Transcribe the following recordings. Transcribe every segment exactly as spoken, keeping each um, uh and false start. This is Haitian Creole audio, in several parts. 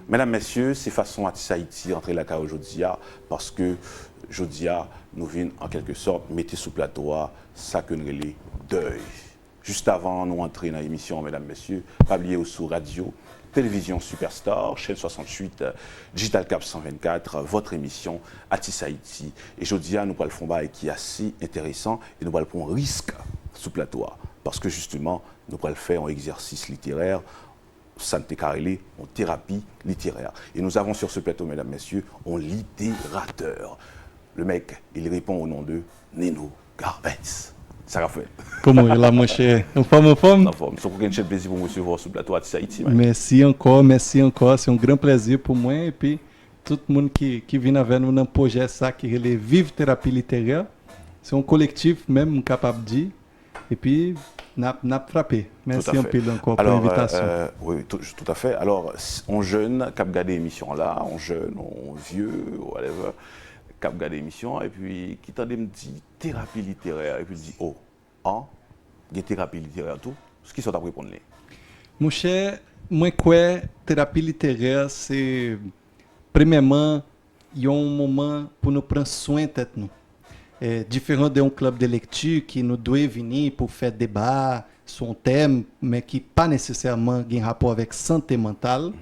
Medam, mesye, se fason Atis Ayiti antre lakay ou jodi a, paske jodi a, nou vin, an kèlke sòt, mete sou plato a sa ke n rele dèy. Jis avan nou antre nan emisyon an, medam, mesye, pa bliye ou sou radyo, televizyon Superstar, chèn swasanntuit, Digital Cap san vennkat, votre émission, Atis Ayiti. E jodi a, nou pral fè yon bagay ki ase enteresan e nou pral pran yon risk sou plato a. Paske, jisteman, nou pral fè yon egzèsis literè, sa n te ka rele yon terapi literè. Et nous avons sur ce plateau, mesdames, messieurs, un littérateur. Le mec, il répond au nom de Neno Garbens. Sa k ap fèt? Kòman w ye la, monchè? Anfòm, anfòm? Anfòm. Se yon kokennchenn plezi pou m resevwa w sou plato Atis Ayiti, man. Mèsi ankò, mèsi ankò. Se yon gran plezi pou mwen. Epi, tout moun ki, ki vin avè nou nan pwojè sa ki rele Viv Terapi Literè. Se yon kolektif, menm, m kapab di. Epi, n ap, n ap frape. Mèsi anpil ankò pou envitasyon. Wi, tout, tout à fait. Alò, s- yon jèn k ap gade emisyon an la, yon jèn, yon vye, whatever, k ap gade emisyon an, epi ki tande m di terapi literè, epi l di, oh, an, gen terapi literè tou? Kisa w t ap reponn li? Monchè, mwen kwè terapi literè se, premyèman, yon moman pou nou pran swen tèt nou. E, diferan de yon klèb de lekti ki nou dwe vini pou fè deba sou yon tèm, men ki pa nesesèman gen rapò avèk sante mantal,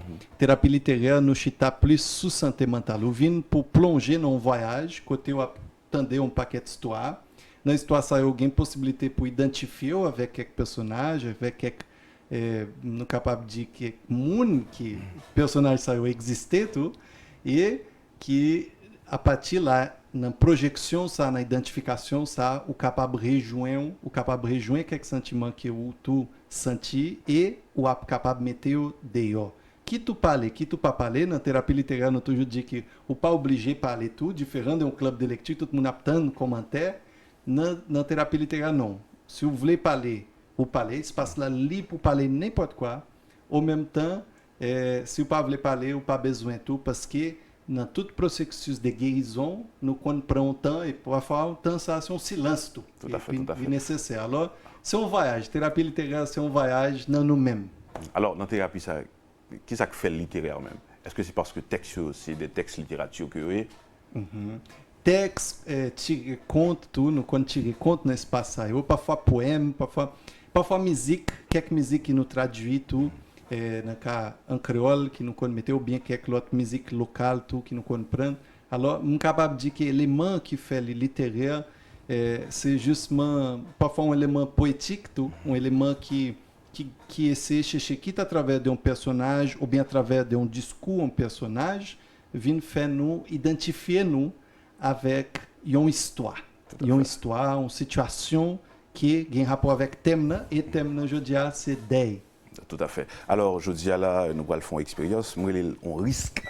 terapi literè, nou chita plis sou sante mantal. Ou vin pou plonje nan yon vwayaj kote w ap tande yon pakèt istwa. Nan istwa sa yo, gen posiblite pou idantifye w avèk kèk pèsonaj, avèk kèk, e, nou kapab di kèk moun ki pèsonaj sa yo egziste tou. E ki, apati la, nan pwojeksyon sa, nan idantifikasyon sa, ou kapab rejwenn, ou kapab rejwenn kèk santiman ke ou tou santi e ou ap kapab mete yo deyò. Kit ou pale, kit ou pa pale, nan terapi literè, nou toujou di ke ou pa oblije pale tou, diferan de yon klèb de lekti, tout moun ap tann kòmantè. Nan, nan terapi literè, non. Si w vle pale, ou pale, espas la lib pou pale nenpòt kwa. An menm tan, e, si w pa vle pale, ou pa bezwen tou, paske nan tout pwosesis de gerizon, nou konn pran yon tan, e pafwa, yon tan sa, se yon silans tou. Tout à fait, tout à fait. Li nesesè. Alò, se yon vwayaj. Terapi literè, se yon vwayaj nan nou menm. Alò, nan terapi sa, kisa k fè l literè menm? Èske se paske tèks yo, se de tèks literati ke yo ye? Tèks, e, tire kont tou, nou konn tire kont nan espas sa yo. Pafwa powèm, pafwa, pafwa mizik, kèk mizik ki nou tradui tou, e, nan ka an kreyòl ki nou konn mete, oubyen kèk lòt mizik lokal tou ki nou konn pran. Alò, m kapab di ke eleman ki fè li literè, e, se jisman, pafwa, yon eleman poetik tou, yon eleman ki, ki, ki eseye chèche, kit atravè de yon pèsonaj oubyen atravè de yon diskou yon pèsonaj, vin fè nou idantifye nou avèk yon istwa. Yon istwa, yon sitiyasyon ki gen rapò avèk tèm nan, e tèm nan jodi a, se dèy. Tout à fait. Alò, jodi a la, nou pral fè yon eksperyans, mwen rele l yon risk,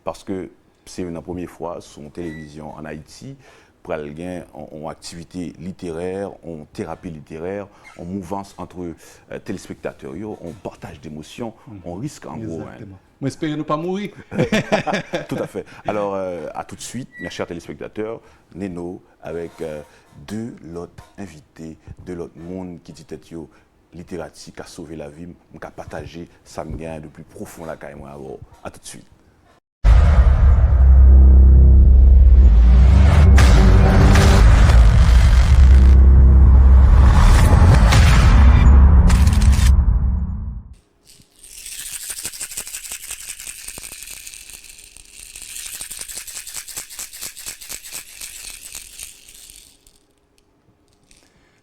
paske se youn nan premye fwa sou yon televizyon ann Ayiti, pral gen yon, yon aktivite literè, yon terapi literè, yon mouvans ant, e, telespektatè yo, yon pataj demosyon, yon risk an gwo, en. Egzakteman. Mwen espere nou pa mouri. Tout à fait. Alors, euh, à tout de suite, mes chers téléspectateurs, Neno avec, euh, de lòt envite, de lòt moun ki di tèt yo literati ka sove lavi m, m ka pataje sa m genyen de pli pwofon lakay mwen avè w. À tout de suite.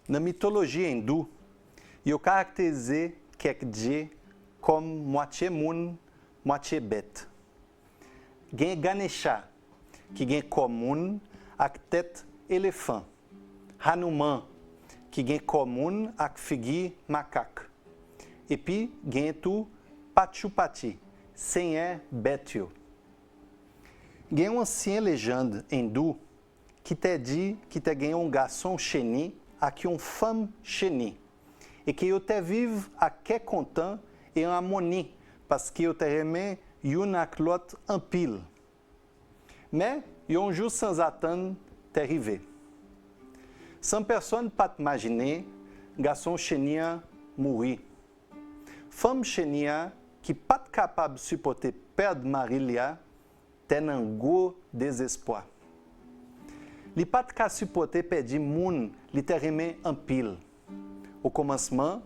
Nan mitoloji endou, yo karakterize kèk dye kòm mwatye moun, mwatye bèt. Gen Ganesha, ki gen kò moun ak tèt elefan, Hanuman, ki gen kò moun ak figi makak, epi gen tou Pachupati, senyè bèt yo. Gen yon ansyen lejand endou ki te di ki te gen yon gason cheni ak yon fanm cheni, e ke yo te viv ak kè kontan e an amoni, paske yo te renmen youn ak lòt anpil. Men, yon jou sanzatann te rive. San pèsonn pa t majine, gason cheni an mouri. Fanm cheni an, ki pa t kapab sipòte pèd mari l la te nan gwo dezespwa. Li pa t ka sipòte pèdi moun li te renmen anpil. Okòmansman,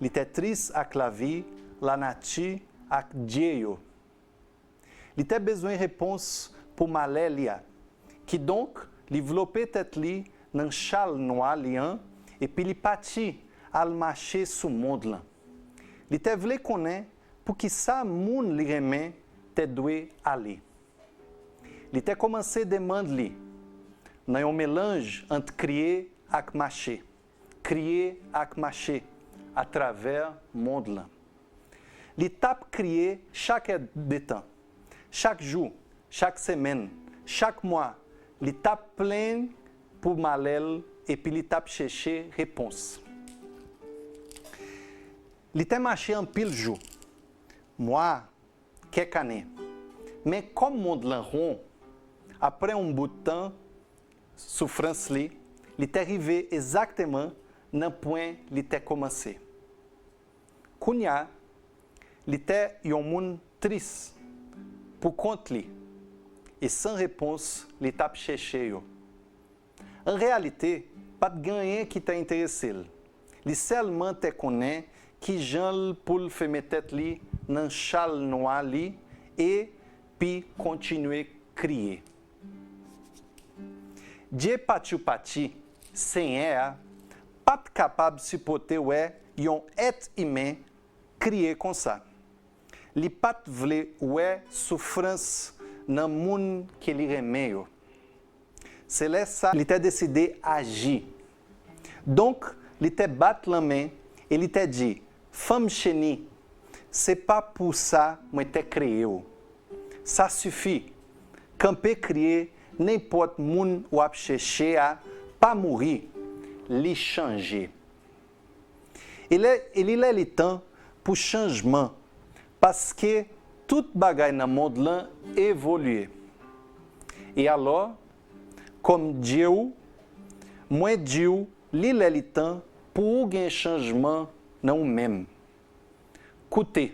li te tris ak lavi, lanati, ak Dye yo. Li te bezwen repons pou malè li a. Kidonk, li vlope tèt li nan chal nwa li an epi li pati al mache sou mond lan. Li te vle konnen poukisa moun li renmen te dwe ale. Li te kòmanse demann li nan yon melanj ant kriye ak mache, kriye ak mache atravè mond lan. Li t ap kriye chak èdtan, chak jou, chak semèn, chak mwa, li t ap plenn pou malè l epi li t ap chèche repons. Li te mache anpil jou, mwa, kèk ane. Men kòm mond lan won, apre yon bout tan soufrans li, li te rive egzakteman nan pwen li te kòmanse. Kounye a, li te yon moun tris pou kont li e san repons li t ap chèche yo. An reyalite, pa t gen anyen ki te enterese l. Li sèlman te konnen kijan l pou l fèmen tèt li nan chal nwa li epi kontinye kriye. Dye Pachu Pachi, Senyè a, pa t kapab sipòte wè yon èt imen kriye konsa. Li pa t vle wè soufrans nan moun ke li renmen yo. Se lè sa li te deside aji. Donk, li te bat lanmen e li te di, Fanm cheni, se pa pou sa mwen te kreye w. Sa sifi. Kanpe kriye, nenpòt moun w ap chèche a pa mouri, li chanje. E lè, e li lè li tan pou chanjman, paske tout bagay nan mond lan evolye. E alò, kòm Dye w, mwen di w, li lè li tan pou ou gen chanjman nan ou menm. Koute,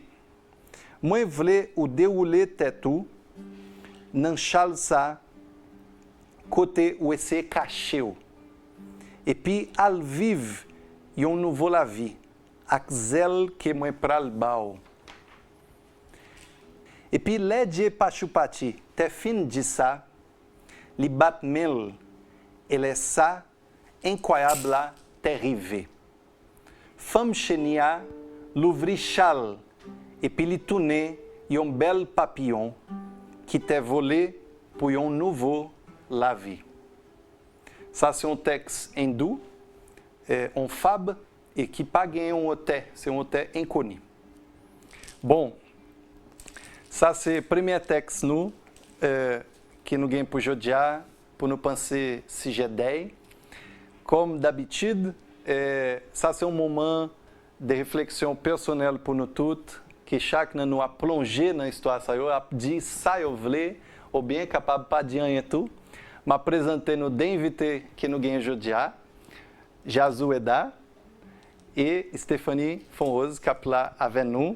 mwen vle ou dewoule tèt ou nan chal sa kote ou eseye kache w, epi al viv yon nouvo lavi ak zèl ke mwen pral ba w. Epi lè Dye Pachu Pachi te fin di sa, li bat men l, e lè sa enkwayab la te rive. Fanm cheni a louvri chal epi li tounen yon bèl papiyon ki te vole pou yon nouvo lavi. Sa se yon tèks endou, eh, yon fab, e ki pa gen yon otè, se yon otè enkoni. Bon, sa se premye tèks nou, eh, ke nou gen pou jodi a, pou nou panse sijè dèy. Kòm dabitid, eh, sa se yon moman de refleksyon pèsonèl pou nou tout, ke chak nan nou ap plonje nan istwa sa yo, ap di sa yo vle, oubyen kapab pa di anyen tou. M ap prezante nou de envite ke nou genyen jodi a, Jazou Eda e Stephanie Fonrose k ap la avè nou.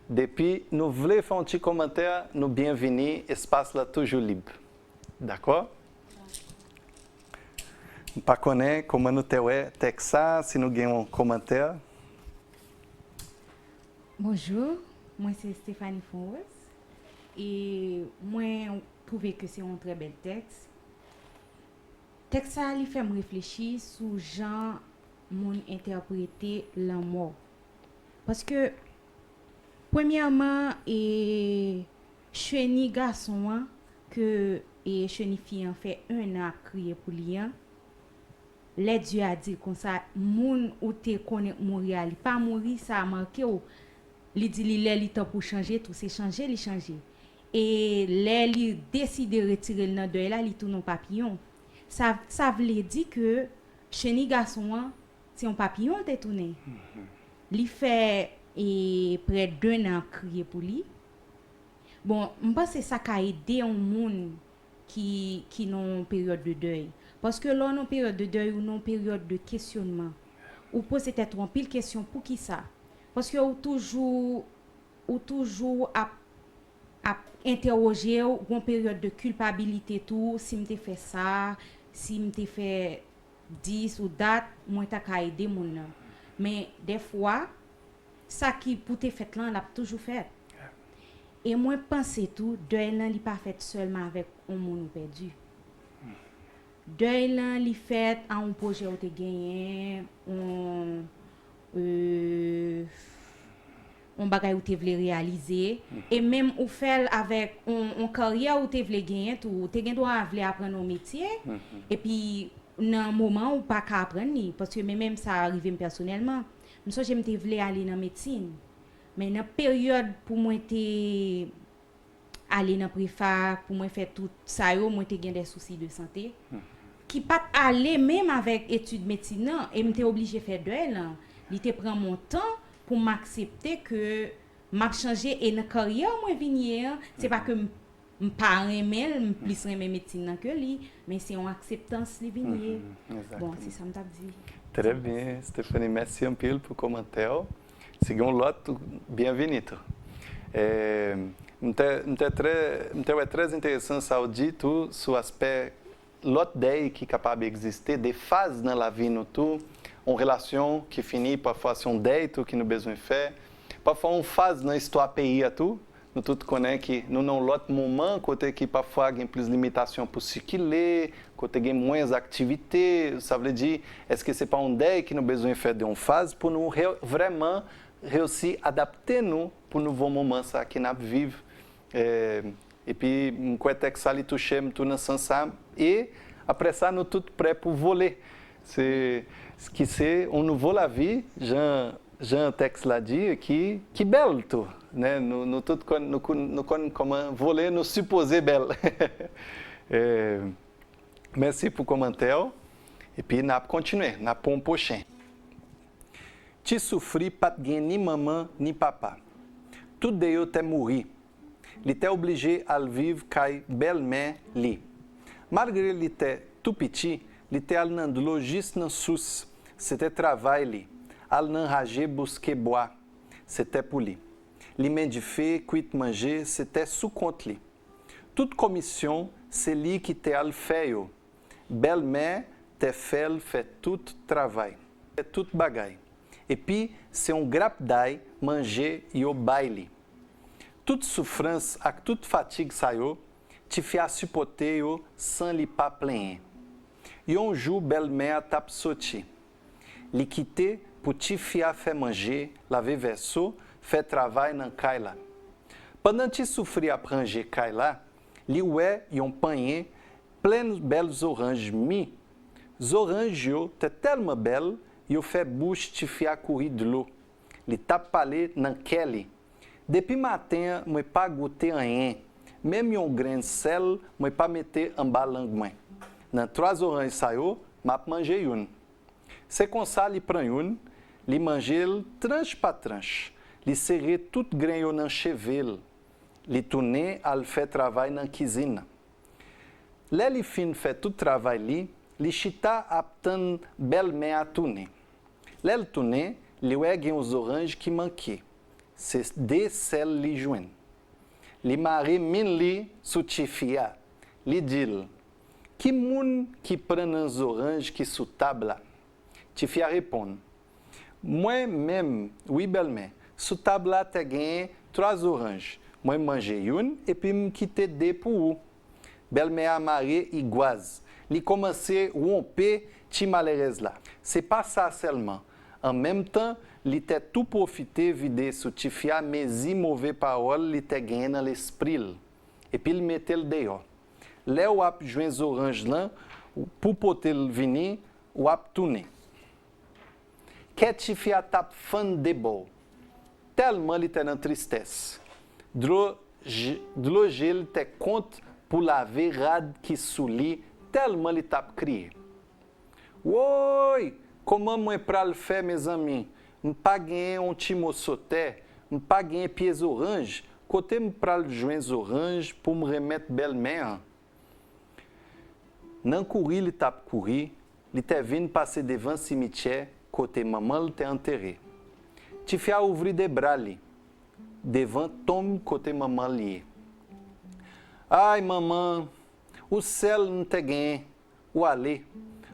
Depi nou vle fè yon ti kòmantè, nou byenvini, espas la toujou lib. Dakò? M pa konnen kòman nou te wè tèks sa, si nou gen yon kòmantè. Bonjou, mwen se Stephanie Fonrose e mwen twouve ke se yon trè bèl tèks. Tèks sa li fè m reflechi sou jan moun entèprete lanmò. Paske, premyèman, e, cheni gason an ke e cheni fi an fè en an ap kriye pou li an, lè Dye a di l konsa, moun ou te konnen k mouri a, li pa mouri, sa a make w. Li di li lè li tan pou chanje tou, se chanje li chanje. E lè li deside retire l nan dèy la, li tounen yon papiyon. Sa, sa vle di ke cheni gason an, se yon papiyon l te tounen. Li fè e, prè de an ap kriye pou li. Bon, m panse sa ka ede yon moun ki, ki nan yon peryòd de dèy. Paske lè w nan yon peryòd de dèy, ou nan yon peryòd de kesyonman. Ou poze tèt ou anpil kesyon, poukisa? Paske ou toujou, ou toujou ap, ap entèwoje w, gon peryòd de kilpabilite tou, si m te fè sa, si m te fè dis ou dat, mwen ta ka ede moun nan. Men dèfwa, sa ki pou te fèt lan, l ap toujou fèt. E mwen panse tou, dèy lan li pa fèt sèlman avèk yon moun ou pèdi. Dèy lan li fèt a yon pwojè ou te genyen, yon, euh, yon bagay ou te vle reyalize, e menm ou fè l avèk yon, yon karyè ou te vle genyen tou. Ou te gen dwa vle aprann yon metye, epi nan moman ou pa ka aprann li, paske men menm sa rive m pèsonèlman. M sonje m te vle ale nan medsin, men nan peryòd pou mwen te ale nan prefa, pou mwen fè tout sa yo, mwen te gen de sousi de sante ki pa t ale menm avèk etid medsin nan, e m te oblije fè dèy lan. Li te pran m yon tan pou m aksepte ke m ap chanje, e nan karyè mwen vin ye an, se pa ke m, m pa renmen l, m plis renmen medsin nan ke li, men se yon akseptans li vin ye. Bon, se sa m t ap di. Trè byen, Stephanie, mèsi anpil pou kòmantè w. Si gen yon lòt, byenvini tou. E, m te, m te trè, m te wè trè enteresan sa w di tou sou aspè lòt dèy ki kapab egziste, de faz nan lavi nou tou, yon relasyon ki fini, pafwa se yon dèy tou ki nou bezwen fè, pafwa yon faz nan istwa peyi a tou, nou tout konnen ki nou nan yon lòt moman kote ki pafwa gen plis limitasyon pou sikile, kote gen mwens aktivite, sa vle di, èske se pa yon dèy ki nou bezwen fè de yon faz pou nou re, vrèman reyisi adapte nou pou nouvo moman sa ke n ap viv? E, epi m kwè tèks sa li touche m tou nan sans sa. E apre sa, nou tout prè pou vole. Se, ki se yon nouvo lavi, jan, jan tèks la di, ki, ki bèl tou. Né? Nou, nou tout konn, nou, konn- nou konn kòman vole, nou sipoze bèl. E, mèsi pou kòmantè w. Epi n ap kontinye, n ap pran yon pwochen. Ti Soufri pa t gen ni manman ni papa. Tout de yo te mouri. Li te oblije al viv kay bèlmè li. Malgre li te tou piti, li te al nan dlo jis nan sous. Se te travay li. Al nan raje bouske bwa, se te pou li. Limen dife, kwit manje, se te sou kont li. Tout komisyon, se li ki te al fè yo. Bèlmè te fè l fè tout travay, fè tout bagay. Epi, se yon grap day manje yo bay li. Tout soufrans ak tout fatig sa yo, tifi a sipòte yo san li pa plenyen. Yon jou, bèlmè a t ap soti. Li kite pou tifi a fè manje, lave vèso, fè travay nan kay la. Pandan Ti Soufri ap ranje kay la, li wè yon panyen plen bèl zoranj mi. Zoranj yo te tèlman bèl, yo fè bouch tifi a kouri dlo. Li t ap pale nan kè li. Depi maten an, mwen pa goute anyen. Menm yon grenn sèl, mwen pa mete anba lang mwen. Nan twa zoranj sa yo, m ap manje youn. Se konsa li pran youn, li manje l tranch pa tranch. Li sere tout grenn yo nan cheve l. Li tounen al fè travay nan kizin nan. Lè li fin fè tout travay li, li chita ap tann bèlmè a tounen. Lè l tounen, li wè gen yon zoranj ki manke. Se de sèl li jwenn. Li mare min li sou tifi a. Li di l, "Ki moun ki pran nan zoranj ki sou tab la?" Tifi a reponn, "Mwen menm, wi bèlmè. Sou tab la te genyen twa zoranj. Mwen manje youn epi m kite de pou ou." Bèlmè a mare igwaz. Li kòmanse wonpe ti malerèz la. Se pa sa sèlman. An menm tan, li te tou pwofite vide sou tifi a mezi move pawòl li te genyen nan lespri l. Epi l mete l deyò. Lè w ap jwenn zoranj lan pou pote l vini, w ap tounen. Kè tifi a t ap fann de bò, tèlman li te nan tristès. Dlo je, dlo je l te kont pou lave rad ki sou li, tèlman li t ap kriye. Woy! Kòman mwen pral fè, mezanmi? M pa genyen yon ti moso tè, m pa genyen pye zoranj. Kote m pral jwenn zoranj pou m renmèt bèlmè an? Nan kouri li t ap kouri, li te vin pase devan simityè kote manman l te antere. Tifi a ouvri de bra li devan tonm kote manman l ye. Ay, manman, ou sèl m te genyen, ou ale.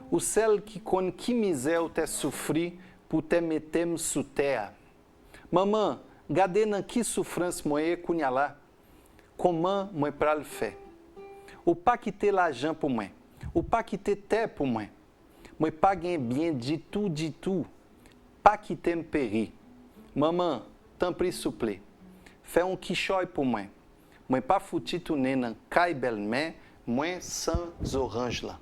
Ou sèl ki konn ki mizè ou te soufri pou te mete m sou tè a. Manman, gade nan ki soufrans mwen ye kounye a la. Kòman mwen pral fè? Ou pa kite lajan pou mwen. Ou pa kite tè pou mwen. Mwen pa gen byen ditou, ditou. Pa kite m peri. Manman, tanpri souple, fè yon kichòy pou mwen. Mwen pa fouti tounen nan kay bèlmè mwen san zoranj lan.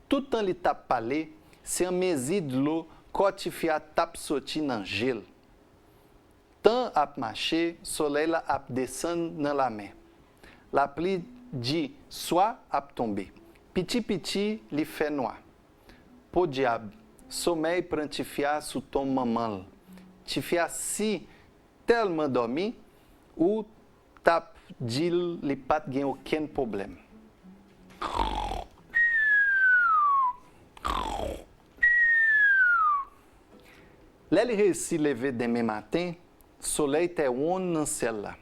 Toutan li t ap pale, se anmezi dlo kò tifi a t ap soti nan je l. Tan ap mache, solèy la ap desann nan lamè. Lapli di swa ap tonbe. Piti piti, li fè nwa. Podyab, somèy pran tifi a sou tonm manman l. Tifi a si tèlman dòmi, ou t ap di l li pa t gen okenn pwoblèm. Lè li resi leve denmen maten, solèy te wonn nan syèl la.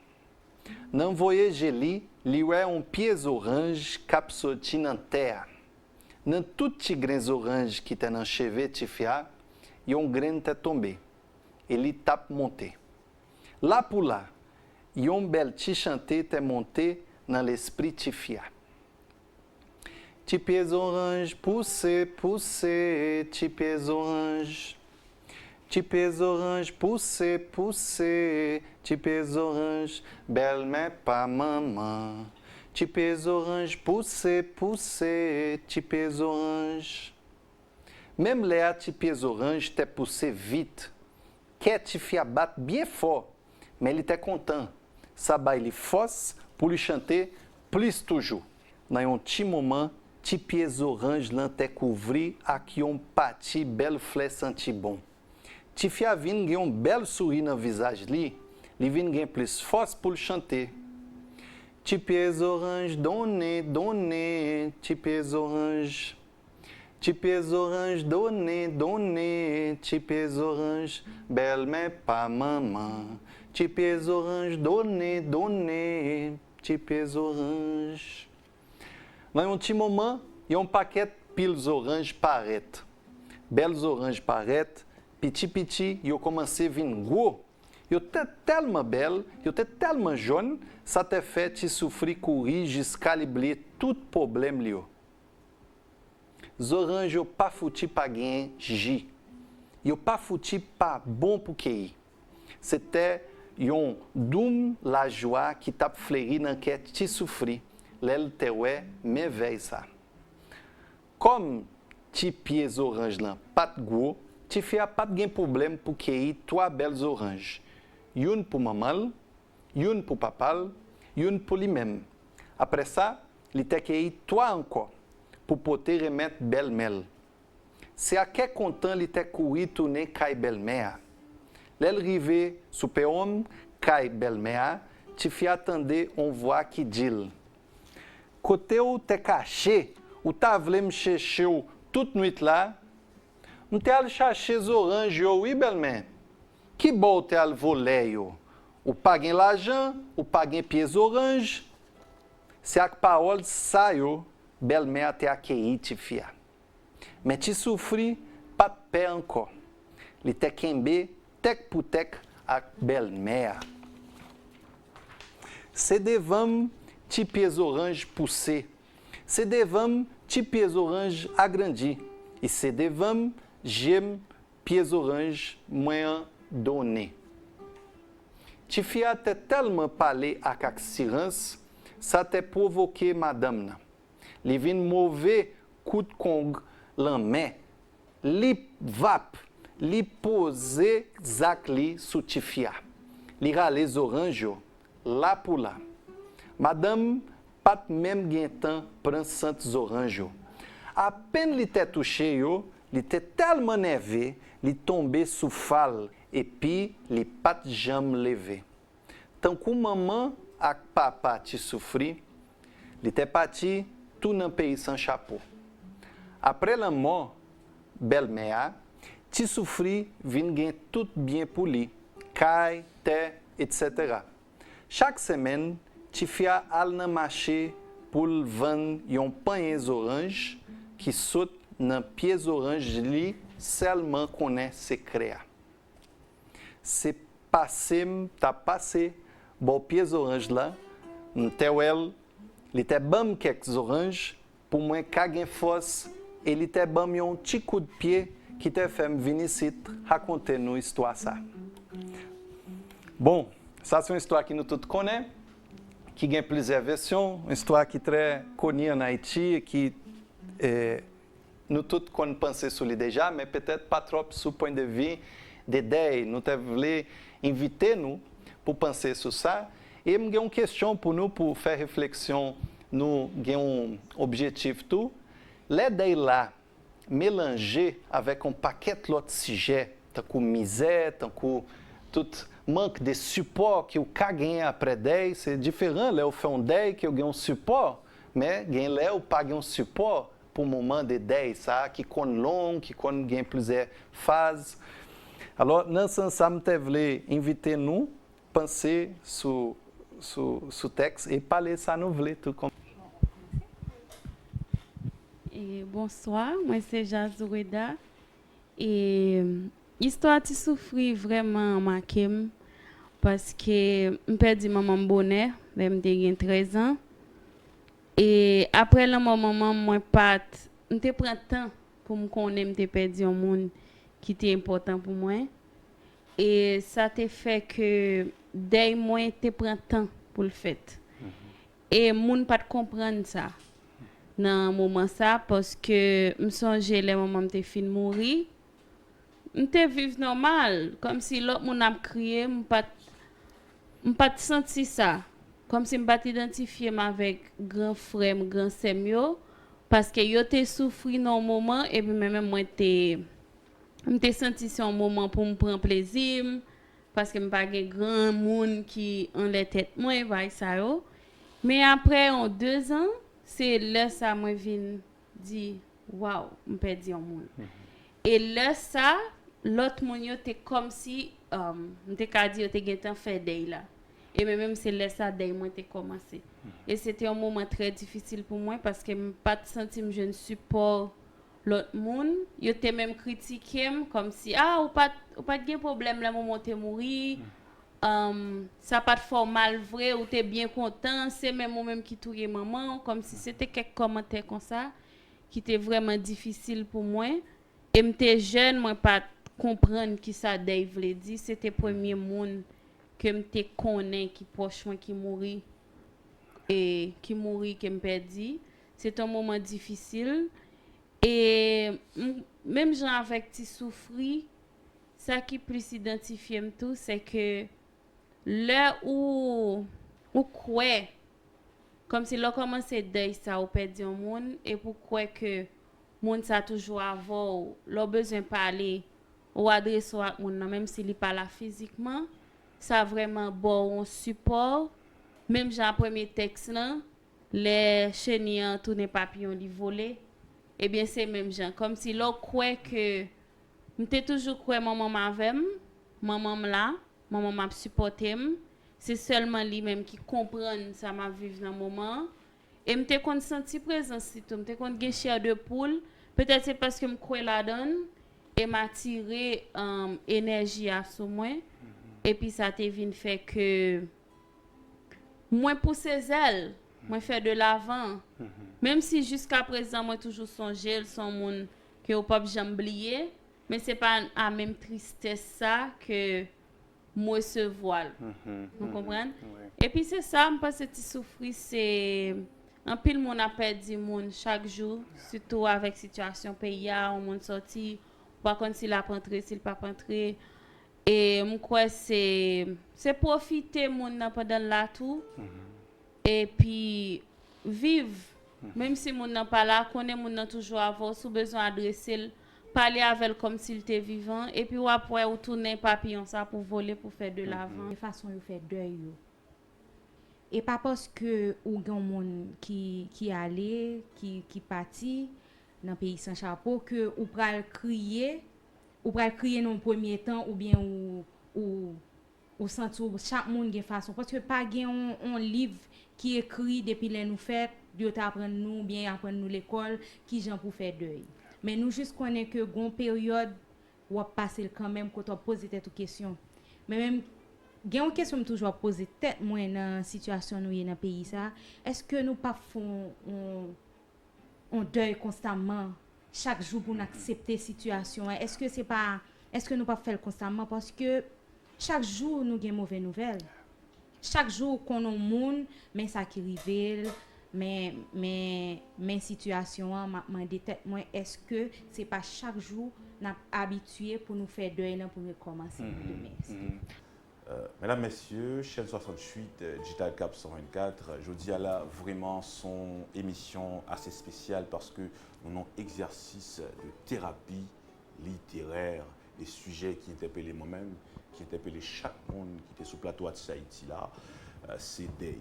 Nan voye je li, li wè yon pye zoranj k ap soti nan tè a. Nan tout ti grenn zoranj ki te nan cheve tifi a, yon grenn te tonbe, e li t ap monte. La pou la, yon bèl ti chante te monte nan lespri tifi a. Ti pye zoranj pouse, pouse, ti pye zoranj. Ti pye zoranj pouse, pouse, ti pye zoranj, bèlmè pa manman. Ti pye zoranj pouse, pouse, ti pye zoranj. Menm lè a ti pye zoranj te pouse vit. Kè tifi a bat byen fò, men li te kontan. Sa bay li fòs pou li chante plis toujou. Nan yon ti moman, ti pye zoranj lan te kouvri ak yon pati bèl flè santi bon. Tifi a vin gen yon bèl souri nan vizaj li, li vin gen plis fòs pou l chante. Ti pye zoranj donnen, donnen, ti pye zoranj. Ti pye zoranj donnen, donnen, ti pye zoranj, bèlmè pa manman. Ti pye zoranj donnen, donnen, ti pye zoranj. Nan yon ti moman, yon pakèt pil zoranj parèt. Bèl zoranj parèt, piti piti, yo kòmanse vin gwo. Yo te tèlman bèl, yo te tèlman jòn, sa te fè Ti Soufri kouri jiska li bliye tout pwoblèm li yo. Zoranj yo pa fouti pa gen ji. Yo pa fouti pa bon pou keyi. Se te yon doum lajwa ki t ap fleri nan kè Ti Soufri lè l te wè mèvèy sa. Kòm ti pye zoranj lan pa t gwo, tifi a pa t gen pwoblèm pou keyi twa bèl zoranj, youn pou manman l, youn pou papa l, youn pou li menm. Apre sa, li te keyi twa ankò pou pote remèt bèlmè l. Se ak kè kontan li te kouri tounen kay bèlmè a. Lè l rive sou pewon kay bèlmè a, tifi a tande yon vwa ki di l, "Kote w te kache? Ou ta vle m chèche w tout nwit la?" "M te al chache zoranj yo wi, bèlmè." "Ki bò w te al vòlè yo? Ou pa gen lajan, ou pa gen pye zoranj." Se ak pawòl sa yo, bèlmè a te akeyi tifi a. Men Ti Soufri pa t pè ankò. Li te kenbe tèk pou tèk ak bèlmè a. Se devan m ti pye zoranj pouse. Se devan m ti pye zoranj agrandi. E se devan m je m pye zoranj mwen an donnen. Tifi a te tèlman pale ak asirans, sa te pwovoke madanm nan. Li vin move kout kong lanmè. Li vap, li poze zak li sou tifi a. Li rale zoranj yo, la pou la. Madanm pa t menm gen tan pran sant zoranj yo. Apenn li te touche yo, li te tèlman nève, li tonbe sou fa l, epi li pa t janm leve. Tankou manman ak papa Ti Soufri, li te pati tou nan peyi san chapo. Apre lanmò bèlmè a, Ti Soufri vin gen tout byen pou li, kay, tè, etsetera. Chak semèn, Tifi a al nan mache pou l vann yon panyen zoranj ki sot nan pye zoranj li sèlman konnen sekrè a. Se pase m t ap pase bò pye zoranj la, m te wè l, li te ban m kèk zoranj pou mwen ka gen fòs, e li te ban m yon ti kout pye ki te fè m vin isit rakonte nou istwa sa. Bon, sa se yon istwa ki nou tout konnen, ki gen plizyè vèsyon, yon istwa ki trè koni ann Ayiti e ki, e, nou tout konn panse sou li deja, men petèt pa twòp sou pwen de vi de dèy. Nou te vle envite nou pou panse sou sa. E m gen yon kesyon pou nou, pou fè refleksyon nou gen yon objektif tou. Lè dèy la melanje avèk yon pakèt lòt sijè, tankou mizè, tankou tout mank de sipò ke w ka genyen aprè dèy, se diferan lè w fè yon dèy ke w gen yon sipò, men gen lè w pa gen yon sipò pou moman de dèy sa a ki konn long, ki konn gen plizyè faz. Alò, nan sans sa, m te vle envite nou panse sou, sou, sou tèks e pale sa nou vle tou. Kòm E bonswa, mwen se Jazou Reda. E istwa Ti Soufri vrèman make m, paske m pèdi manman m bonè, lè m te gen trèz an. E aprè lanmò manman m, mwen pa t, m te pran tan pou m konnen m te pèdi yon moun ki te enpòtan pou mwen. E sa te fè ke dèy mwen te pran tan pou l fèt. E moun pa t konprann sa nan moman sa, paske m sonje lè manman m te fin mouri, m te viv nòmal, kòmsi lòt moun ap kriye, m pa t, m pa t santi sa. Kòmsi m pa t idantifye m avèk gran frè m, gran sè m yo, paske yo te soufri nan yon moman, epi mwen menm mwen te, m te santi se yon moman pou m pran plezi m, paske m pa gen gran moun ki anlè tèt mwen, bagay sa yo. Men aprè yon de zan, se lè sa mwen vin di, waw, m pèdi yon moun. E lè sa, lòt moun yo te kòmsi, um, m te ka di yo te gentan fè dèy la. E mwen menm se lè sa dèy mwen te kòmanse. E se te yon moman trè difisil pou mwen paske m pa t santi m jwenn sipò lòt moun. Yo te menm kritike m kòmsi, a, ou pa t, ou pa t gen pwoblèm lè manman w te mouri. Um, sa pa t fè w mal vre, ou te byen kontan, se menm ou menm ki touye manman w, kòmsi se te kèk kòmantè konsa ki te vrèman difisil pou mwen. E m te jèn, mwen pa t konprann kisa dèy vle di. Se te premye moun ke m te konnen ki pwòch mwen ki mouri, e ki mouri, ke m pèdi. Se te yon moman difisil. E m, menm jan avèk Ti Soufri, sa ki plis idantifye m tou, se ke lè ou, ou kwè, kòmsi lè w kòmanse dèy sa, ou pèdi yon moun, epi w kwè ke moun sa toujou avè w, lè w bezwen pale, ou adrese w ak moun nan, menm si li pa la fizikman, sa vrèman ba w yon sipò. Menm jan premye tèks lan, lè cheni an tounen papiyon, li vole, ebyen, se menm jan. Kòmsi lè w kwè ke, m te toujou kwè manman m avè m, manman m la, manman m ap sipòte m, se sèlman li menm ki konprann sa m ap viv nan moman an. E m te konn santi prezans li tou, m te konn gen chè de poul, petèt se paske m kwè ladan l, e m atire, um, enèji a sou mwen, epi sa te vin fè ke mwen pouse zèl, mwen fè de lavan. Menm si jiskaprezan mwen toujou sonje l, se yon moun ke ou p ap janm bliye, men se pa a menm tristès sa ke m resevwa l. Ou konprann? Epi se sa, m panse Ti Soufri se, anpil moun ap pèdi moun chak jou, sitou avèk sitiyasyon peyi a, yon moun sòti, ou pa konn si l ap antre, si l p ap antre. E m kwè se, se pwofite moun nan pandan l la tou, epi viv. Menm si moun nan pa la, konnen moun nan toujou avè w, si w bezwen adrese l, pale avè l kòmsi l te vivan, epi w ap wè ou tounen papiyon sa pou vole, pou fè de lavan. E fason yo fè dèy yo. E pa paske ou gen yon moun ki, ki ale, ki, ki pati nan peyi san chapo ke ou pral kriye, ou pral kriye nan yon premye tan oubyen ou, ou, Ou santi w, chak moun gen fason. Paske pa gen yon, yon liv ki ekri depi lè nou fèt, yo te aprann nou, oubyen aprann nou lekòl, kijan pou fè dèy. Men nou jis konnen ke gon peryòd, w ap pase l kanmenm, kote w ap poze tèt ou kesyon. Men menm, gen yon kesyon m toujou ap poze tèt mwen nan sitiyasyon nou ye nan peyi sa a, èske nou p ap fè yon, yon, yon dèy konstamman, chak jou pou n aksepte sitiyasyon an? Èske se pa, èske nou p ap fè l konstamman? Paske chak jou nou gen move nouvèl. Chak jou ou konn yon moun, men sa ki rive l, men, men, men sitiyasyon an, m ap mande tèt mwen, èske se pa chak jou n ap abitye pou nou fè dèy lan pou n rekòmanse pou demen? Euh, medam, mesye, chèn swasanntuit, euh, Digital Cap san vennkat, jodi a la, vrèman, se yon emisyon ase espesyal paske nou nan egzèsis de terapi literè e sijè ki entèpele mwen menm, ki entèpele chak moun ki te sou plato Atis Ayiti la, euh, se dèy.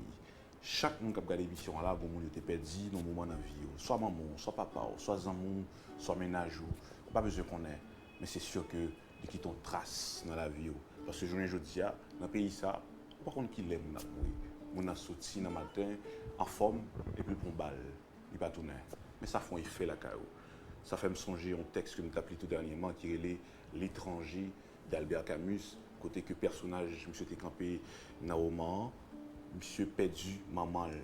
Chak moun k ap gade emisyon an la, gon moun yo te pèdi nan yon moman nan vi yo. Swa manman w, swa papa w, swa zanmi w, swa mennaj ou. Ou pa bezwen konnen, men se si ke li kite yon tras nan lavi w. Paske jounen jodi a, nan peyi sa, ou pa konn kilè moun ap mouri. Moun nan soti nan maten, anfòm, epi l pran bal. Li pa tounen. Men sa fè yon efè lakay ou. Sa fè m sonje yon tèks ke m t ap li tou dènyèman ki rele L'étranger d'Albert Camus, kote ke pèsonaj misye te kanpe nan woman an, misye pèdi manman l.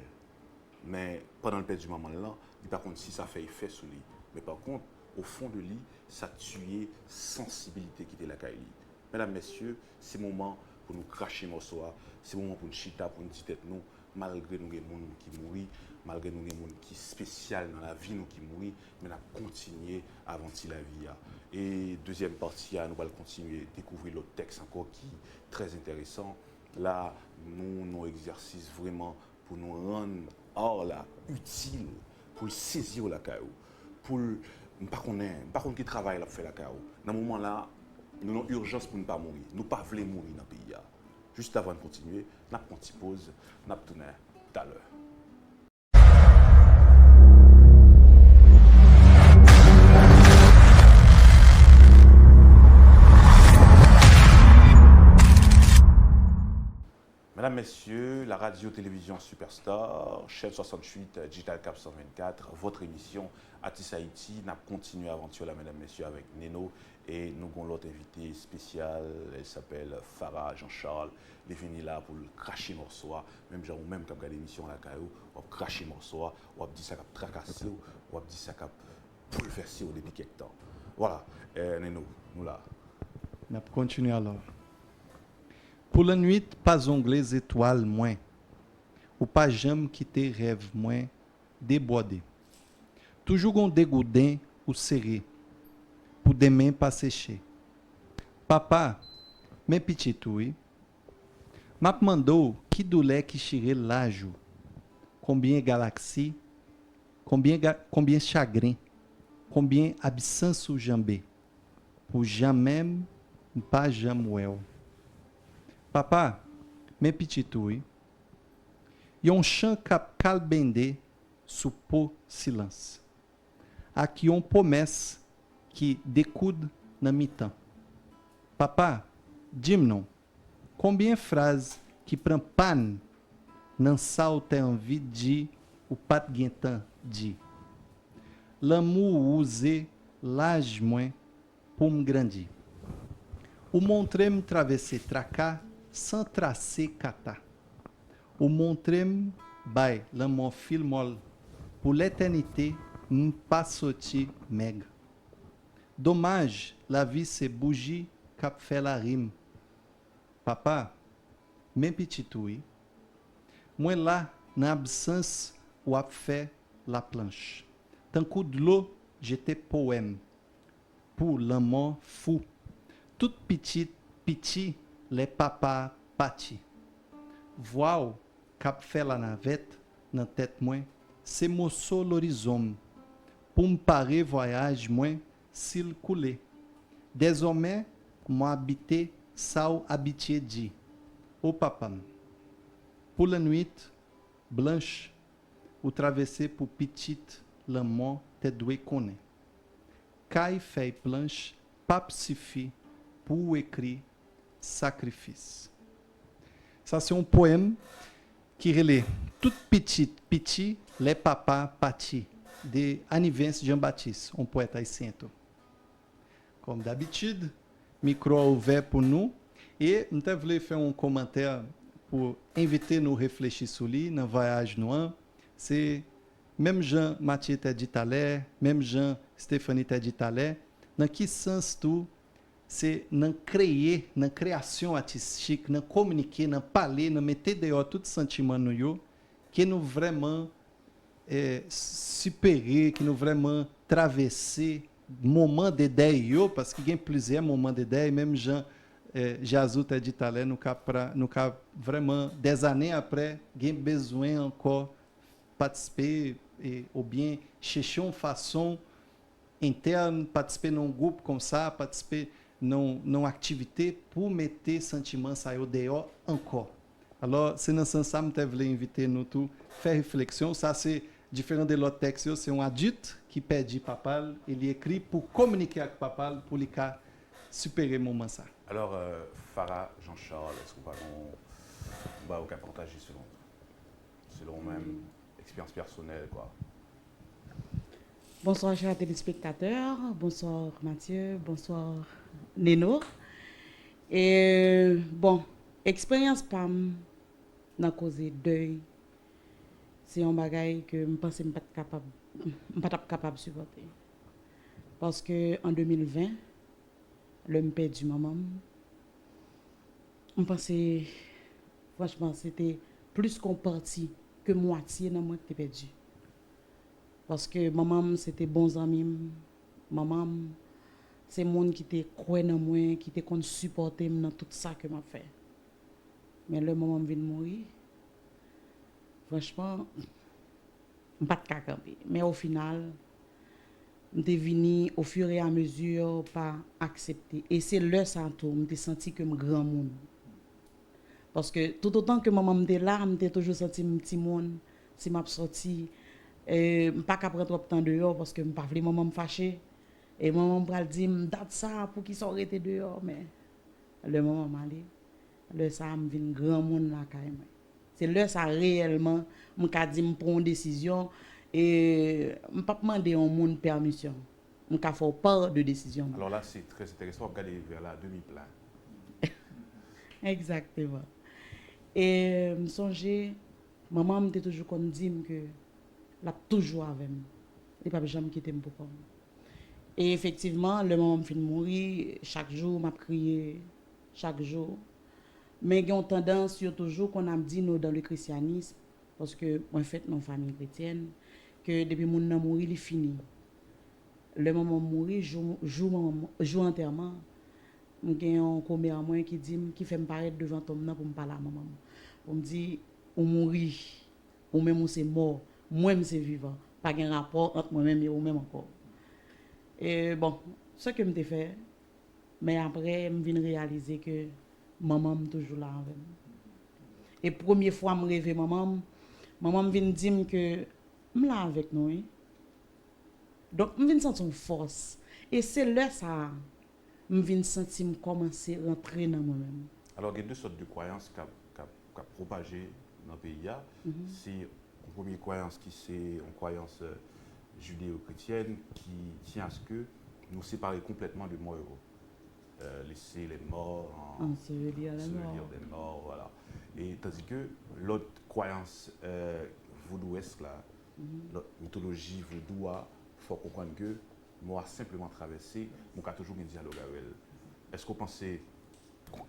Men pandan l pèdi manman l lan, li pa konn si sa fè efè sou li. Men pa kont, o fon de li, sa tiye sansibilite ki te lakay li. Medam, mesye, se moman pou nou krache mòso a, se moman pou n chita, pou n di tèt nou, malgre nou gen moun ki mouri, malgre nou gen moun ki espesyal nan lavi nou ki mouri, men n ap kontinye avanti lavi a. E dezyèm pati a, nou pral kontinye dekouvri lòt tèks ankò ki trè enteresan. La, nou nan egzèsis vrèman pou nou rann art la itil, pou l sezi w lakay ou, pou l, m pa konnen, m pa konn ki travay l ap fè lakay ou. Nan moman la, nou nan ijans pou n pa mouri. Nou pa vle mouri nan peyi a. Jis avan n kontinye, n ap pran ti poz, n ap tounen talè. Medam, mesye, la radio télévision Superstar, chaîne soixante-huit, Digital Cap cent vingt-quatre, votre émission Atis Ayiti, n ap kontinye avanti la, medam, mesye, avèk Neno, e nou gon lòt envite espesyal, elle s'appelle Farah Jean Charles, li vini la pou l krache mòso a, menm jan ou menm k ap gade emisyon an lakay ou, w ap krache mòso a, w ap di sa k ap trakase w, w ap di sa k ap boulvèse w depi kèk tan. Vwala, eh, Neno, nou la. N ap kontinye alò. Pou lannwit pa zongle zetwal mwen, ou pa janm kite rèv mwen debwòde. Toujou gon degouden ou sere pou demen pa seche. Papa, men pitit ou wi. M ap mande w ki doulè ki chire laj ou. Konbyen galaksi, konbyen, konbyen chagren, konbyen absans ou janbe. Pou janmen m pa janm wè w. Papa, men pitit ou wi. Yon chan k ap kalbende sou po silans, ak yon pwomès ki dekoud nan mitan. Papa, di m non, konbyen fraz ki pran pàn nan sa w te anvi di ou pa t gentan di? Lanmou wouze laj mwen pou m grandi. Ou montre m travèse traka san trase kata. Ou montre m bay lanmò fil mòl pou letènite m pa soti mèg. Domaj, lavi se bouji k ap fè larim. Papa, men pitit ou wi. Mwen la nan absans w ap fè laplanch. Tankou dlo jete powèm pou lanmò fou. Tout pitit piti lè papa pati. Vwa w k ap fè lanavèt nan tèt mwen se moso lorizon m pou m pare vwayaj mwen si l koule. Dezòmè m abite sa w abitye di, o papa m. Pou lannwit blanch ou travèse pou pitit lanmò te dwe konnen. Kay fèy planch p ap sifi pou w ekri sakrifis. Sa se yon powèm ki rele Tout pitit piti lè papa pati, de Anivens Jean Baptiste, yon powèt ayisyen tou. Kòm dabitid, mikwo a ouvè pou nou. E m te vle fè yon kòmantè pou envite nou reflechi sou li nan vwayaj nou an. Se menm jan Matye te di talè, menm jan Stephanie te di talè, nan ki sans tou se nan kreye, nan kreyasyon atistik, nan kominike, nan pale, nan mete deyò tout santiman nou yo, ke nou vrèman eh, sipere, ke nou vrèman travèse moman de dèy yo, paske gen plizyè moman de dèy, menm jan eh, Jazou te di talè, nou ka, pra, nou ka vrèman, dèzane apre, gen bezwen ankò patisipe, eh, oubyen chèche yon fason entèn, patisipe nan yon gwoup konsa, patisipe nan, nan yon aktivite pou mete santiman sa yo deyò ankò. Alò, se nan sans sa m te vle envite nou tou fè refleksyon. Sa se diferan de lòt tèks yo, se yon adilt ki pèdi papa l e li ekri pou kominike ak papa l pou li ka sipere moman sa. Alò, euh, Farah Jean Charles, èske w pa gen yon bagay ou ka pataje selon, selon ou menm, eksperyans pèsonèl, kwa? Bonsoir, chers téléspectateurs. Bonsoir, Mathieu. Bonsoir, Neno. E, bon, eksperyans pa m nan koze dèy, se yon bagay ke m panse m pa t kapab, m pa t ap kapab sipòte. Paske an de mil ven, lè m pèdi manman m, m panse, franchman, se te plis ke yon pati ke mwatye nan mwen ki te pèdi. Paske manman m se te bon zanmi m. Manman m se moun ki te kwè nan mwen, ki te konn sipòte m nan tout sa ke m ap fè. Men lè manman m vin mouri, franchman, m pa t ka kanpe. Men o final, m te vini, au fur et à mesure, pa aksepte. E se lè sa a tou, m te santi ke m granmoun. Paske toutotan ke manman m te la, m te toujou santi m timoun. Si m ap sòti, eh, m pa ka pran twòp tan deyò paske m pa vle manman m fache. E manman m pral di m, dat sa, poukisa w rete deyò? Men lè manman m ale, lè sa a, m vin granmoun lakay mwen. Se lè sa a, reyèlman, m ka di m pran yon desizyon e m p ap mande yon moun pèmisyon. M ka fè w pa de desizyon mwen. Alors là, c'est très intéressant. W ap gade vers la demi-plat. Egzakteman. E m sonje, manman m te toujou konn di m ke l ap toujou avè m. Li p ap janm kite m pou kò m. E efektivman, lè manman m fin mouri, chak jou m ap kriye, chak jou. Men gen yon tandans yo toujou konn ap di nou dans le christianisme, paske mwen fèt nan yon fanmi kretyèn, ke depi moun nan mouri, li fini. Lè manman m mouri, jou, jou manman m, jou antèman, m gen yon kòmè mwen ki di m, ki fè m parèt devan tonm nan pou m pale a manman m. Pou m di, ou mouri, ou menm ou se mò, mwen m se vivan. Pa gen rapò ant mwen menm e ou menm ankò. E bon, sa ke m te fè, men apre m vin reyalize ke manman m toujou la avè m. E premye fwa m reve manman m, manman m vin di m ke m la avèk nou wi. Donk m vin santi yon fòs. E se lè sa a, m vin santi m kòmanse rantre nan mwen menm. Alò, gen de sòt de kwayans k ap, k ap, k ap pwopaje nan peyi a. Se yon premye kwayans ki se yon kwayans euh, judéo-chrétienne ki tient à ce que nou separe konplètman de mò yo. Euh, laisser les morts en, Ensevelir les ensevelir morts. Des morts, voilà. E tandis que lòt kwayans euh, vodouyès la, lòt mitoloji vodou a, fò w konprann ke mò a senpleman travèse, men w ka toujou gen dyalòg avè l. Èske w panse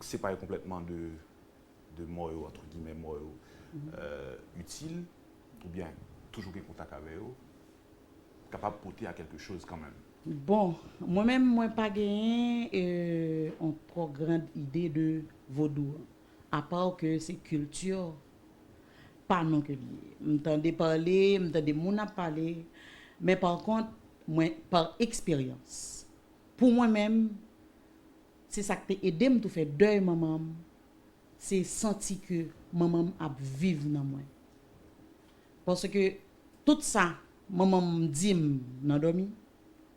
separe konplètman de, de mò yo, entre guillemets, mò yo, euh, itil, oubyen toujou gen kontak avè yo, kapab pote a quelque chose kanmenm? Bon, mwen menm, mwen pa genyen euh, yon twò grand ide de vodou an. Apa ke se kilti pa nou ke li ye. M tande pale, m tande moun ap pale, men pa kont, mwen, pa eksperyans, pou mwen menm, se sa k te ede m tou fè dèy manman m, se santi ke manman m ap viv nan mwen. Paske tout sa manman m di m nan dòmi,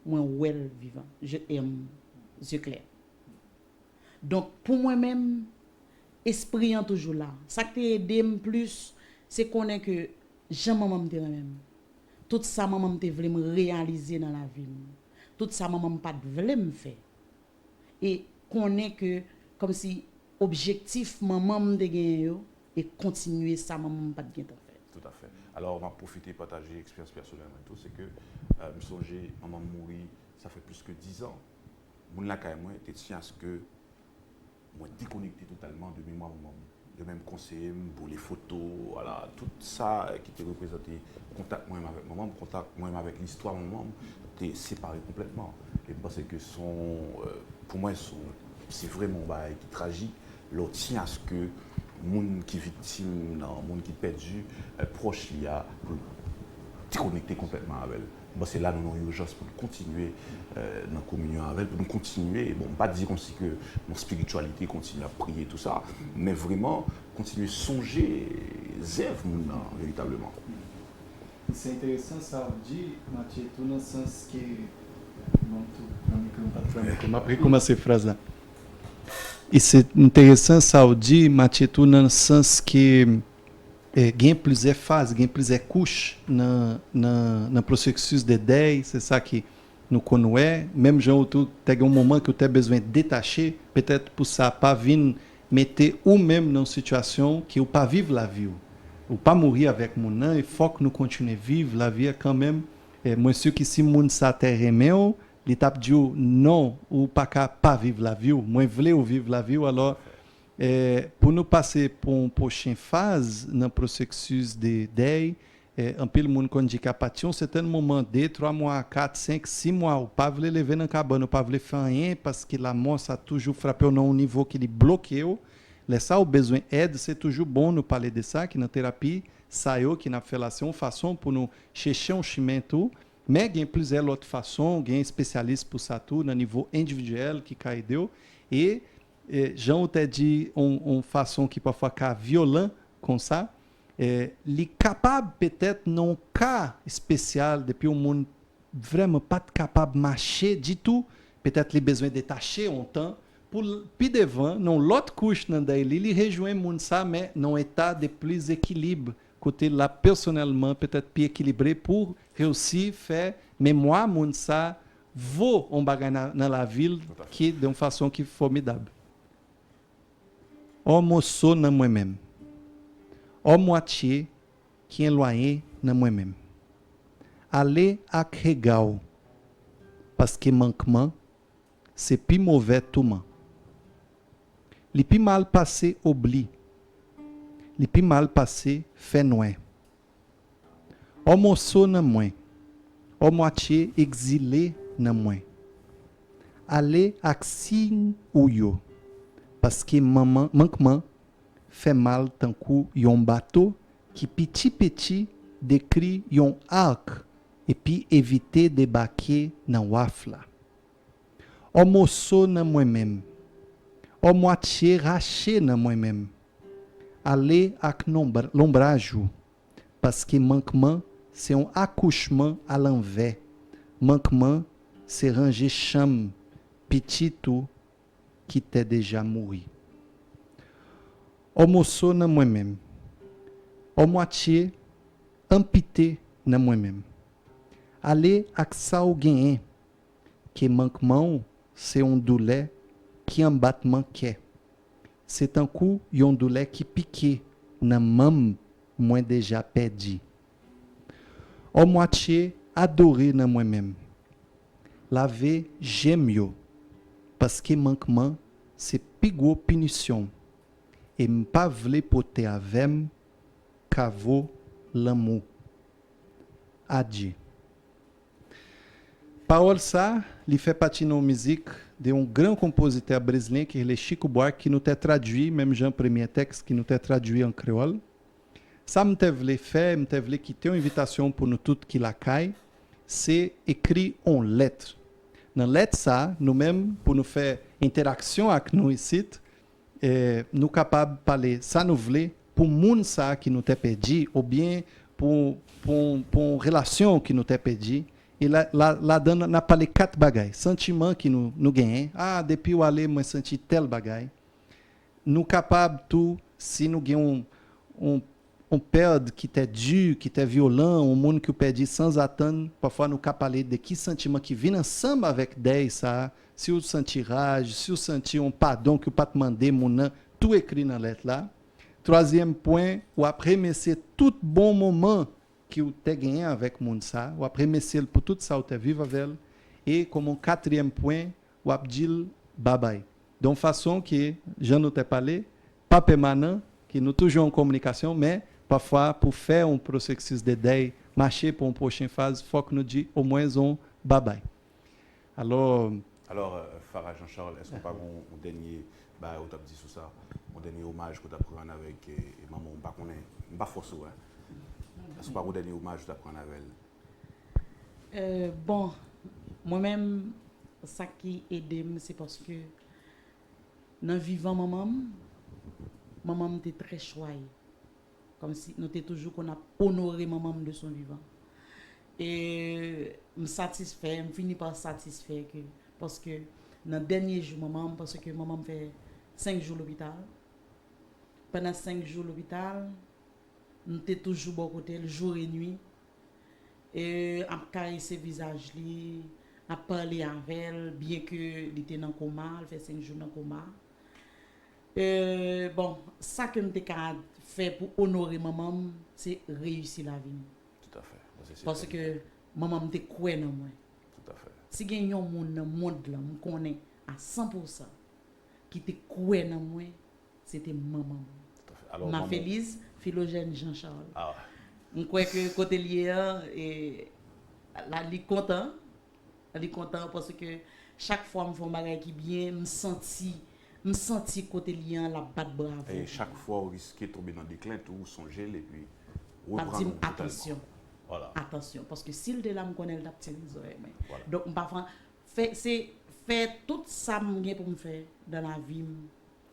mwen wè l vivan, je, em, zye klè. Donk, pou mwen menm, Espri an toujou la. Sa k te ede m plis, se konnen ke jan manman m te renmen m. Tout sa manman m te vle m reyalize nan lavi m. Tout sa manman m pa t vle m fè. E konnen ke, kòmsi, objektif manman m te genyen yo, e kontinye sa manman m pa t gentan fè. Toutafè. Alò, m ap pwofite pataje eksperyans pèsonèl mwen tou, se ke euh, m sonje manman m mouri, sa fè plis ke dizan. Moun lakay mwen te tyen aske mwen dekonekte totalman de memwa manman m. Yo menm konseye m boule foto, ala, tout sa ki te reprezante kontak mwen menm avèk manman m, kontak mwen menm avèk listwa manman m, te separe konplètman. E m panse ke se yon, euh, pou mwen, se yon, se vrèman yon bagay ki trajik lè w tyen aske moun ki viktim nan, moun ki pèdi euh, pwòch li a, pou l dekonekte konplètman avè l. Bon, se la nou nan yon ijans pou nou kontinye euh, nan kominyon avè l, pou nou kontinye, bon, m pa di kòmsi ke nan espirityalite, kontinye ap priye, tou sa, men vrèman kontinye sonje zèv moun nan veritableman. Se enteresan sa w di, Matye, tou nan sans ke, bon, tou, pran mikwo m pa t pran mikwo, m ap rekòmanse fraz la. E se enteresan sa w di, Matye, tou nan sans ke eh, gen plizyè faz, gen plizyè kouch nan, nan, nan pwosesis de dèy, se sa ki nou konn wè. Menm jan ou tou te gen yon moman ke w te bezwen detache, petèt pou sa pa vin mete ou menm nan yon sitiyasyon ke w pa viv lavi w. Ou pa mouri avèk moun nan, e fòk nou kontinye viv lavi a kanmenm. Eh, mwen si ke si moun sa te renmen w, li t ap di w non, ou pa ka pa viv lavi w. Mwen vle w viv lavi w, alò, eh, pou nou pase pou yon pwochen faz nan pwosesis de dèy, eh, anpil moun konn di ka pati yon sèten moman, de, twa mwa, kat, senk, sis mwa, ou pa vle leve nan kabann, ou pa vle fè anyen, paske lamò sa toujou frape w nan yon nivo ke li bloke w. Lè sa ou bezwen èd, se toujou bon nou pale de sa, ki nan terapi sa yo ke n ap fè la, se yon fason pou nou chèche yon chimen tou. Men gen plizyè lòt fason, gen espesyalis pou sa tou, nan nivo endividyèl ki ka ede w. E, e jan ou te di, yon, yon fason ki pafwa ka vyolan konsa, e, li kapab petèt nan yon ka espesyal, depi yon moun vrèman pa t kapab mache ditou, petèt li bezwen detache yon tan, pou l, pi devan, nan yon lòt kouch nan dèy li, li rejwenn moun sa, men nan yon eta de plis ekilib, kote l ap pèsonèlman petèt pi ekilibre pou reyisi fè memwa moun sa vo yon bagay nan, nan lavi l ki de yon fason ki fòmidab. Ò moso nan mwen menm. Ò mwatye ki elwaye nan mwen menm. Ale ak rega w, paske mankman se pi movè touman. Li pi mal pase obli. Li pi mal pase fènwè. Ò moso nan mwen, ò mwatye egzile nan mwen. Ale ak siy ou yo, paske manman, mankman fè mal tankou yon bato ki piti piti dekri yon ark epi evite debake nan waf la. Ò moso nan mwen menm, ò mwatye rache nan mwen menm, ale ak lonbraj ou, paske mankman se yon akouchman alanvè, mankman se ranje chanm pitit ou ki te deja mouri. Ò moso nan mwen menm, ò mwatye anpite nan mwen menm, ale ak sa w genyen, ke mankman w se yon doulè ki an batman kè. Se tankou yon doulè ki pike nan manm mwen deja pèdi. Ò mwatye adore nan mwen menm. Lave je m yo, paske mankman se pi gwo pinisyon m, e m pa vle pote avè m kavo lanmou. Adye. Pawòl sa, li fè pati nan yon mizik de yon gran konpozitè brezilyen ki rele Chico Buarque, ki nou te tradui, menm jan premye tèks ki nou te tradui an kreyòl. Sa m te vle fè, m te vle kite yon envitasyon pou nou tout ki lakay, se ekri yon lèt. Nan lèt sa, nou menm, pou nou fè entèraksyon ak nou isit, eh, nou kapab pale sa nou vle pou moun sa ki nou te pèdi, oubyen pou, pou, pou yon relasyon ki nou te pèdi. E la, la, ladan n ap pale kat bagay, santiman ki nou, nou genyen. A, depi w ale, mwen santi tèl bagay. Nou kapab tou, si nou gen yon, yon, yon pèd ki te di, ki te vyolan, yon moun ki w pèdi sanzatann, pafwa nou ka pale de ki santiman ki vin ansanm avèk dèy sa a. Si w santi raj, si w santi yon padon ki w pa t mande moun nan, tou ekri nan lèt la. Twazyèm pwen, w ap remèsye tout bon moman ki w te genyen avèk moun sa, w ap remèsye l pou tout sa w te viv avè l, e kòm yon katriyèm pwen, w ap di l babay. Yon fason ke, jan nou te pale, pa pèmanan, ke nou toujou an kominikasyon, men pafwa pou fè yon pwosesis de dèy mache pou yon pwochen faz, fòk nou di omwen yon babay. Alò, Alò, euh, Farah Jean Charles, èske w pa gen yon dènye bagay ou t ap di sou sa? Yon dènye omaj ke w t ap rann avèk eh, manman w? M pa konnen, m pa fòse w, hein. Èske w pa gen yon dènye omaj ou t ap rann avè l? Euh, bon, mwen menm, sa ki ede m, se paske nan vivan manman m, manman m te trè chwaye. Kòmsi nou te toujou konn ap onore manman m de son vivan. E m satisfè, m fini pa satisfè ke, paske nan dènye jou manman m, paske manman m fè senk jou lopital. Pandan senk jou lopital, m te toujou bò kote l, jou e nwi. E ap karese vizaj li, ap pale avè l, byen ke li te nan koma, l fè senk jou nan koma. E, bon, sa ke m te ka fè pou onore manman m, se reyisi lavi m. Tout à fait. Bon, se, se Paske manman m te kwè nan mwen. Tout à fait. Si gen yon moun nan mond lan, m konnen a san pou san, ki te kwè nan mwen, se te manman m. Tout à fait. Alors, manman- Mafelise Philogène Jean Charles. Ah, M kwè ke kote l ye an, e, la, li kontan. Li kontan paske chak fwa m fè yon bagay ki byen, m santi, m santi kote l ye an, l ap bat bravo. E chak fwa ou riske tonbe nan deklen tou, ou sonje l epi M ap reprann di m ou totalman. Atansyon, Voilà. Atansyon. Paske si l te la, m konnen l t ap tire zòrèy mwen. Voilà. Donk, m pa fè, fè, se fè tout sa m gen pou m fè nan lavi m,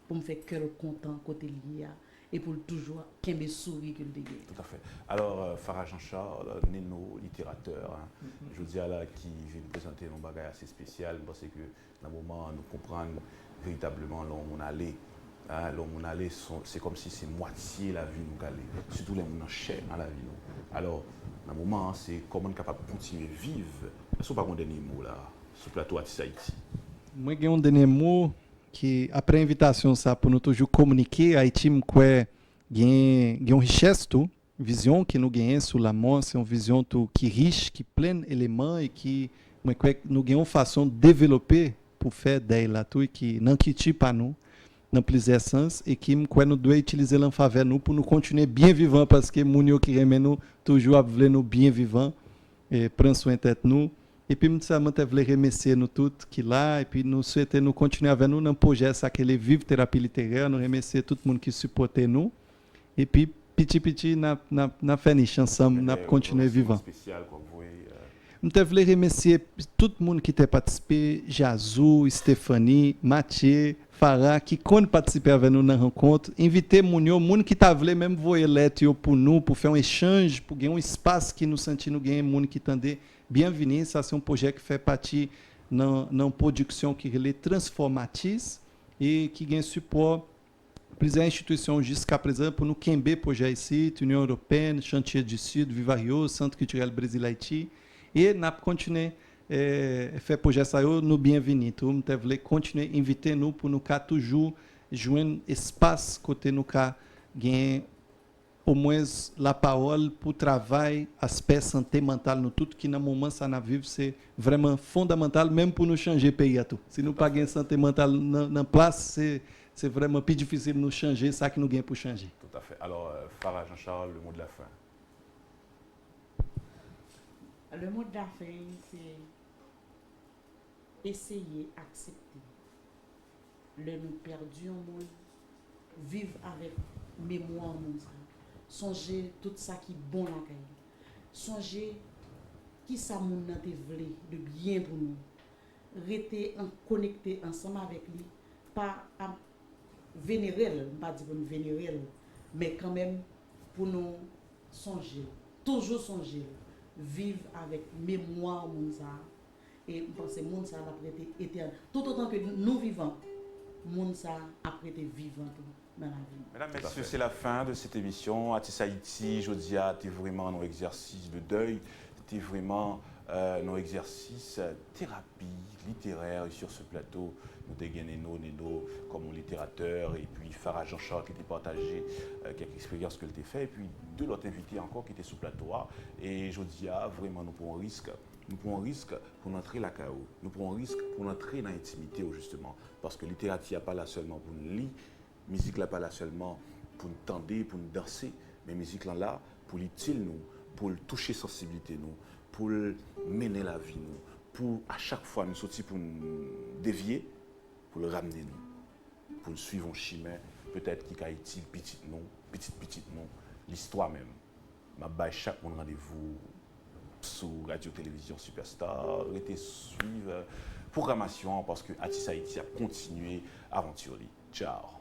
pou m fè kè l kontan kote l ye a, e pou l toujou kenbe souri ke l te gen. Tout à fait. Alors, euh, Farah Jean Charles, Neno, literatè, hein, jodi a la ki vin prezante nou bagay ase espesyal, m panse ke nan moman an nou konprann veritableman lè yon moun ale, hein, lè yon moun ale, se, se kòmsi se mwatye lavi nou k ale, sitou lè moun nan chè nan lavi nou. Alò, nan moman an, se kòman n kapab kontinye viv. Èske w pa gen yon dènye mo la, sou plato Atis Ayiti? Mwen gen yon dènye mo ki, apre envitasyon sa pou nou toujou kominike, Ayiti, m kwè gen, gen yon richès tou, vizyon ke nou genyen sou lanmò, se yon vizyon tou ki rich, ki plen eleman e ki, mwen kwè, nou gen yon fason develope pou fè dèy la tou e ki nan kilti pa nou, nan plizyè sans, e ki m kwè nou dwe itilize l an favè nou pou nou kontinye byen vivan, paske moun yo ki renmen nou toujou ap vle nou byen vivan, e pran swen tèt nou. Epi m sèlman te vle remèsye nou tout ki la, epi nou swete nou kontinye avè nou nan pwojè sa ki rele Viv Terapi Literè. Nou remèsye tout moun ki sipòte nou. Epi piti piti n ap, n ap, n ap fè nich ansanm, n ap kontinye vivan. Espesyal k w ap voye, euh, M te vle remèsye tout moun ki te patisipe, Jazou, Stephanie, Mathieu, Farah, ki konn patisipe avè nou nan rankont. Envite moun yo, moun ki ta vle menm voye lèt yo pou nou, pou fè yon echanj, pou gen yon espas ki nou santi nou gen moun ki tande. Byenvini, sa se yon pwojè ki fè pati nan, nan yon pwodiksyon ki rele Transformatis e ki gen sipò plizyè enstitisyon jiskaprezan pou nou kenbe pwojè isit, Inyon Ewopeyèn, Chantier du Sud, Viva Rio, Sant Kiltirèl Brezil Ayiti. E n ap kontinye, eh, fè pwojè sa yo, nou byenvini tou. M te vle kontinye envite nou pou nou ka toujou jwenn espas kote nou ka gen omwen lapawòl pou travay aspè sante mantal nou tout ki nan moman sa n ap viv, se vrèman fondamantal, menm pou nou chanje peyi a tou. Si nou pa gen sante mantal nan, nan plas, se, se vrèman pi difisil nou chanje sa ki nou gen pou chanje. Tout à fait. Alors, euh, Farah Jean Charles, le mot de la fin. Le mot de la fin, se eseye aksepte lè nou pèdi yon moun, viv avèk memwa moun sa. Sonje tout sa ki bon lakay li. Sonje kisa moun nan te vle de byen pou nou. Rete an konekte ansanm avèk li, pa ap venere l, m pa di pou n venere l, men kanmenm pou nou sonje l, toujou sonje l, viv avèk memwa moun sa a. E m panse moun sa a l ap rete etènèl. Toutotan ke nou vivan, Moun sa ap rete vivan tou nan lavi m. Mesdames, messieurs, c'est la fin de cette émission. Atis Ayiti, jodi a, te vrèman nan egzèsis de dèy, te vrèman euh, nan egzèsis euh, terapi literè. Et sur ce plateau, nou te gen Neno, Neno comme un littérateur, et puis Farah Jean-Charles qui te pataje euh, quelques expériences ke l te fè, et puis de lòt envite ankò ki te sou plato a. E jodi a, vrèman, nou pran risk. Nou pran risk pou n antre lakay ou. Nou pran risk pou n antre nan entimite w, jisteman. Paske literati a pa la sèlman pou n li, mizik la pa la sèlman pou n tande, pou n danse, men mizik lan la pou l itil nou, pou l touche sansiblite nou, pou l mennen lavi nou, pou a chak fwa nou soti pou n devye, pou l ramne nou, pou n swiv yon chimen petèt ki ka itil pitit nou, pitit pitit nou, listwa menm. M ap bay chak moun randevou sou Radyo Televizyon Superstar. Rete swiv pwogramasyon an paske Atis Ayiti ap kontinye avanti li. Tchao!